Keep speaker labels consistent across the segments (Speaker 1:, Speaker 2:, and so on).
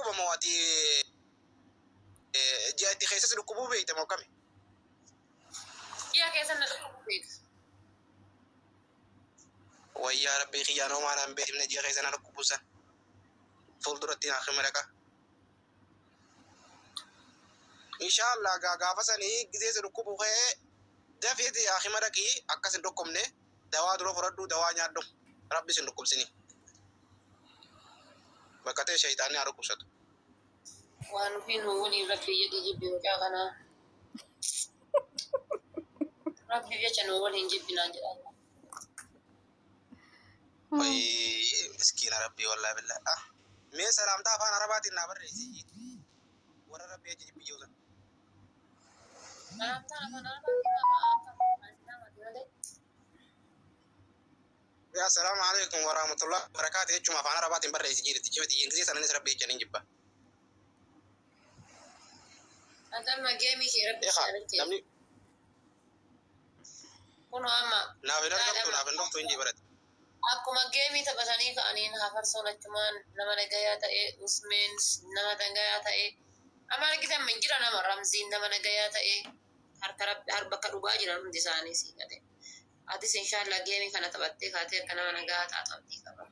Speaker 1: dhukkuba moo ati ji'a itti keessa si dhukkubuu beekta moo akkami?
Speaker 2: Ji'a keessa na dhukkubuu beeka.
Speaker 1: Wayyaa rabbii kiyyaan homaa naan beekne ji'a keessa na dhukkubuu san. Fuulduratti haakima dhaqa. Inshaallah gaa gaafa sanii gizee si dhukkubu ka'ee dafeeti haakima dhaqii akkas hin dhukkubne dawaa dura fudhadhu dawaa nyaadhu rabbi sin dhukkubsini. Bakka ta'e shayxaanni haa dhukkubsatu.
Speaker 2: Waan ofii nu waliin rabbii jedhii jibbi mucaa kanaa. Rabbii jecha nu waliin jibbinaan jedhaa.
Speaker 1: Wayii miskiina rabbii wallaahi billahi. Ah mee salaamtaa afaan arabaatiin naa barreessi. Warra rabbii jecha jibbi jiru sana.
Speaker 2: Salaamtaan afaan arabaatiin afaan islaamaati malee.
Speaker 1: Yaa assalaamu alaikum warahmatullahi wabarakaatu jechuun afaan arabaatiin barreessi jirti. Jibbi gisee sananis rabbii jecha nin jibba.
Speaker 2: Ati amma geemii kee rabbi
Speaker 1: Eegaa
Speaker 2: si argee.
Speaker 1: namni
Speaker 2: Kunoo amma
Speaker 1: naaf hin argamtu
Speaker 2: dhaadhama.
Speaker 1: naaf hin dhuftu hin jibarate.
Speaker 2: Akkuma geemii taphatanii ka'aniin hafarsoon achumaan nama nagayaa ta'e, Usmeen nama nagayaa ta'e. Amma argitan min jira nama Ramziin nama nagayaa ta'e. Harka rabbi har bakka dhugaa jiran hundi isaanii sii gale. Atis inshaallah geemii kana taphattee kaatee akka nama nagaa taatu abdii qaba.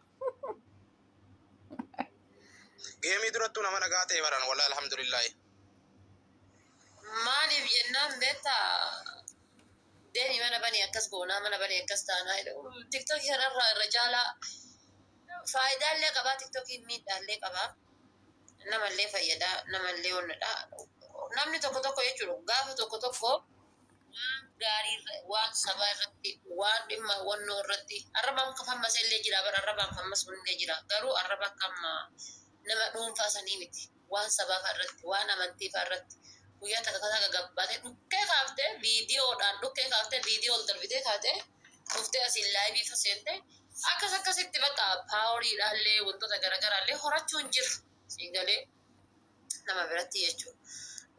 Speaker 1: Geemii durattuu nama nagaa ta'e baran wallahi alhamdulillahi.
Speaker 2: Maaliif jennaan beektaa deemi mana banii akkas goonaa mana banii akkas taanaa jedhu. Tiktokii kanarraa irra caalaa faayidaallee qabaa tiktokiin miidhaallee qabaa. Namallee fayyadaa namallee onnadha. Namni tokko tokko jechuudha gaafa tokko tokko waan gaarii irra- waan sabaa irratti waan dhimma wannoo irratti arrabaan kan fammase illee jira bara arrabaan fammasu illee jira garuu arraba akka amma nama dhuunfaa sanii miti waan sabaa fa'a irratti waan amantii fa'a irratti guyyaa takka kasaa gagabbaatee dhukkee kaaftee viidiyoodhaan dhukkee kaaftee viidiyoo ol darbitee kaatee dhuftee asiin laayivii fa seente akkas akkasitti bakka paaworiidhaallee wantoota garaagaraallee horachuun jira siin galee nama biratti jechuudha.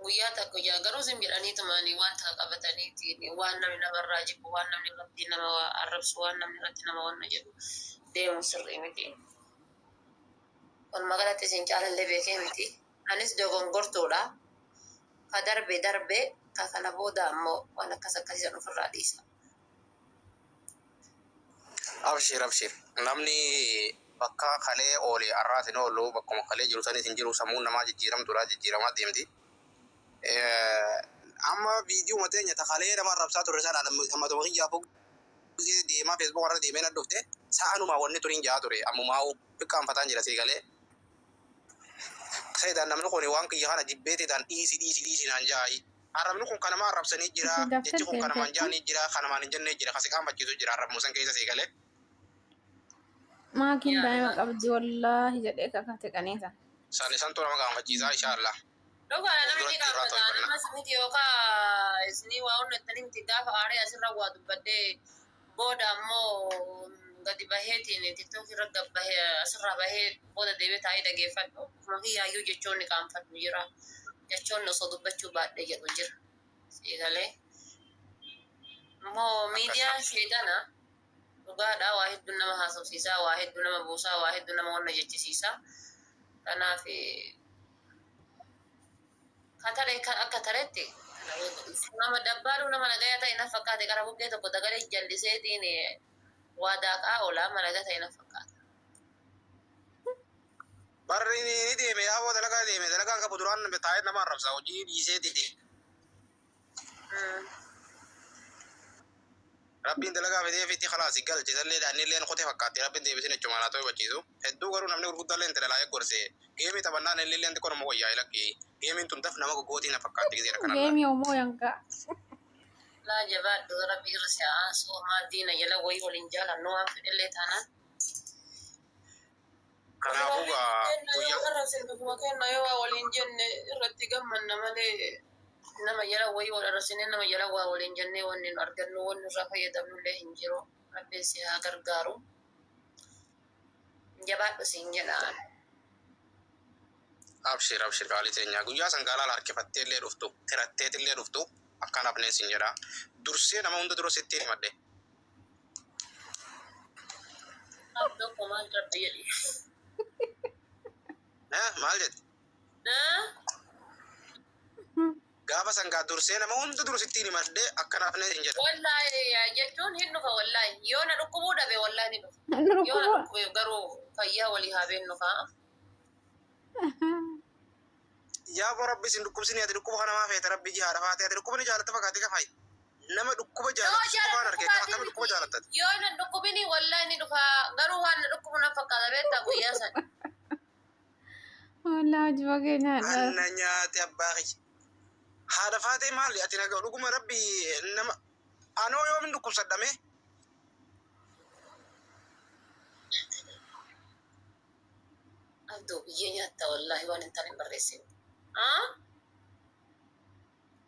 Speaker 2: Guyyaa takka guyyaa garuu isin jedhaniitumaani waan takka qabataniitiin waan namni namarraa jibbu waan namni irratti nama arrabsu waan namni irratti nama wanna jedhu deemuun sirrii miti. Walumaa galatti isin caalallee beekee miti. Anis dogongortuudha. Ka darbe darbe ka kana booda ammoo waan akkas akkasii san ofirraa dhiisa.
Speaker 1: Abshir abshir namni bakka kalee oole har'aas hin oolu bakkuma kalee jiru sanis hin jiru sammuun namaa jijjiiramtuudha jijjiiramaa deemti. Amma viidiyoo teenya ta kalee nama arrabsaa turre sana ammatuma kiyyaaf gisee deemaa feesbuuk irra deemee na dhufte sa'anumaa wanni turiin ja'a ture ammumaa'u fiqqaanfataan jira sii galee. Seetaan namni kun waan kiyya kana jibbeeteetaan dhiisi dhiisi dhiisi naan jaa'i. Arrabni kun kanama arrabsanii jira,
Speaker 3: Isin
Speaker 1: jechi
Speaker 3: gaaftan
Speaker 1: kun kanamaan
Speaker 3: deemteetti.
Speaker 1: jaanii jira, kanamaan hin jennee jira, kasi qaanfachiisu jira arrabmu san keessa sii galee.
Speaker 3: Maakiin
Speaker 2: Yaa
Speaker 3: daa'ima
Speaker 2: dhugaa.
Speaker 3: qabdi wallaahi jedhee kakate qaniisa.
Speaker 1: San isantu nama qaanfachiisaa insha Allah.
Speaker 2: Dhugaadha namni ni
Speaker 1: Fuulduratti irraa
Speaker 2: qaanfata.
Speaker 1: tolfanna.
Speaker 2: Namas miti yookaan isinii waa hunda miti gaafa aaree asirra waa dubbadhee booda ammoo gadi baheetiin tiktook irra gad bahee asirraa bahee booda deebi'ee taa'ee dhageeffadhu. Ofuma kiyyaayyuu jechoonni qaanfadhu jira. Jechoonni osoo dubbachuu baadhee jedhu jira. Siigalee. Immoo
Speaker 1: Akkas.
Speaker 2: miidiyaan sheexana dhugaadha waa hedduu nama haasofsiisaa, waa hedduu nama buusaa, waa hedduu nama wanna jechisiisaa. Kanaaf ka tare kan akka taretti nama dabbaaluu nama nagayaa ta'e na fakkaate qara bukkee tokko dagalee jalliseetiin waa daaqaa oola amma nagaa ta'e na fakkaata.
Speaker 1: Barri ni deeme yaaboo dalagaa deeme dalagaan qabu duraan taa'ee nama arrabsa hojii dhiisee deeme. Rabbiin dalagaa fidee fitti khalaas galche sallee dha inni illeen kutee fakkaatti rabbiin deebisin jechuudha naa ta'uu hubachiisu. Hedduu garuu namni gurguddaallee intala laayee gorse geemii taphannaan inni illeen xiqqoo nama wayyaa lakki geemiin tun daf nama goggootii na fakkaatti gisee akkana laala.
Speaker 3: Geemii homoo yankaa.
Speaker 2: Laa jabaadhu rabbi irra si haa aansu homaa diina jala wayii waliin jaalannu waan fedhellee taanaan.
Speaker 1: Kanaafuu gaa
Speaker 2: Kenna yoo
Speaker 1: guyyaa
Speaker 2: arrabsine ofuma kenna yoo waa waliin jenne irratti gammanna malee nama jala wayii wal arrabsine nama jala waa waliin jennee wanni nu argannu wanni irraa fayyadamnu illee hin jiru. Rabbiin si haa gargaaru. Jabaadhu siin jedhaan.
Speaker 1: Abshir abshir qaalii teenyaa guyyaa san gaalaala harkifattee illee dhuftu tiratteet illee dhuftu akkaan hafneen sin jedha dursee nama hunda dura sitti himadhe.
Speaker 2: Abdoo koo maal rabbi jedhi.
Speaker 1: Eh, maal jette? Gaafa sangaa dursee nama hunda dursittiin himadhee akkanaaf ne hin jedha.
Speaker 2: Wallaahi jechuun hin dhufa wallaahi. Yoo na dhukkubuu dhabe wallaahi ni dhufa.
Speaker 3: Inni
Speaker 2: Yoo na
Speaker 3: dhukkuba.
Speaker 2: dhukkube garuu fayyaa walii haa beennu kaa.
Speaker 1: Yaa boo rabbi isin dhukkubsini, ati dhukkuba kana maa feete? Rabbi jihaadha faate, ati dhukkuba ni jaalatta fakkaate kafaayi. Nama dhukkuba
Speaker 2: Yoo
Speaker 1: jaalatu qofaan argee
Speaker 2: jaalatu
Speaker 1: akkami dhukkuba jaalattati?
Speaker 2: Yoo na dhukkubini wallaahi ni dhufa, garuu waan na dhukkubu na fakkaata beektaa guyyaa san.
Speaker 3: Wallaahi hojii keenyaadha.
Speaker 1: Anna nyaate abbaa kiyya. Haadha faatee maali ati naga dhuguma rabbi nama anoo yoomin dhukkubsadhame?
Speaker 2: Abdoo biyyee nyaatta wallaahi waan hin taane hin barreessin.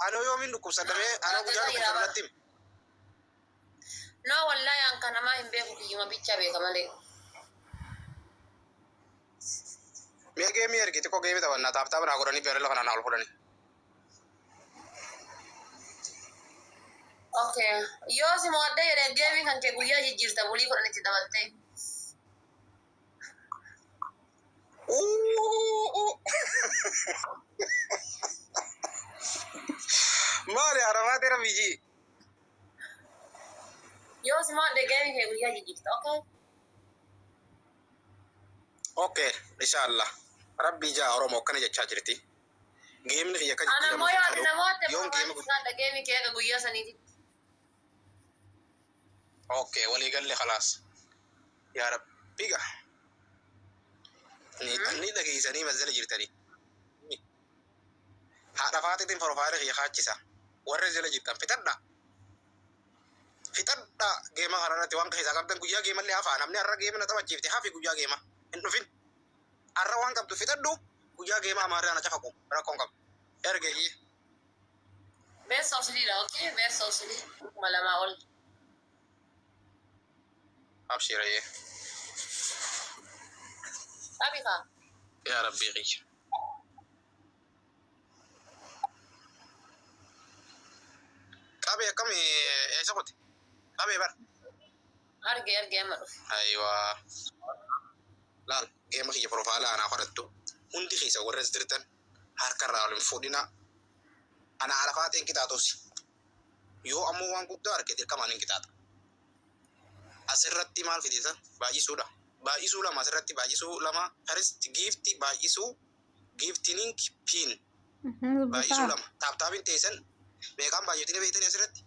Speaker 1: Anoo yoomin dhukkubsadhame? Anoo guyyaa dhukkubsadhu natti himi.
Speaker 2: No, wallaahi an kan namaa hin beeku, kiyyuma bichaa beeka malee.
Speaker 1: Mee geemii ergi, xiqqoo geemii taphannaa, tap tap naa godhanii feerela kana naa ol fudhanii.
Speaker 2: Okay. Yoo si mo'adde jedhee geemii kan kee guyyaa jijjiirta bulii 10tti dabaltee.
Speaker 1: Uuu. Maali haadha faatee rabbi jii?
Speaker 2: Yoo si mo'adde geemii kee guyyaa jijjiirta. Okay.
Speaker 1: Okay, inshallah. Rabbi jaa Oromoo akkana jechaa jirti. Geemni kiyya akka
Speaker 2: Ana
Speaker 1: jijjiiramu
Speaker 2: immoo yoo ati
Speaker 1: hin
Speaker 2: namoota
Speaker 1: Yoon geema
Speaker 2: barbaadu geemii kee akka guyyaa saniititti.
Speaker 1: Okay, walii galle khalaas. Yaa Rabbi gaa. Ni dhageessanii mazzala jirtanii. Haadha faateetiin profile kiyya kaachisa. Warri jala jirtan fixadha. Fixadha geema kanarratti waan keessaa qabdan guyyaa geemallee hafaa. Namni har'a geema na taphachiifte hafi guyyaa geema. Hin dhufin. Har'a waan qabdu fixadhu, guyyaa geema amaarraa na cafaqu rakkoon qabu. Erge kiyya.
Speaker 2: Best of three dha, okay? Best of three. 2000 ol.
Speaker 1: Abshirayyee.
Speaker 2: Qabi kaa.
Speaker 1: Yaa Rabbii kiyya. Qabee akkami, eessa qote? Qabee bar.
Speaker 2: Arge arge, amma dhufe.
Speaker 1: Ayiwaa. Laal, geema kiyya profile anaa godhattu. Hundi keessa warra as jirtan harkarraa ol hin fuudhina. Ana alafaateen qixaatus. Yoo ammoo waan guddaa arge dirqamaan hin qixaaxa. Asirratti maal fidisan? Baay'isuudha. Baay'isuu lama asirratti, baay'isuu lama first gift, baay'isuu gifting pin baay'isuu
Speaker 3: Dubbisaa.
Speaker 1: lama. Tap tapiin teessan meeqaan baay'atanii beektanii asirratti?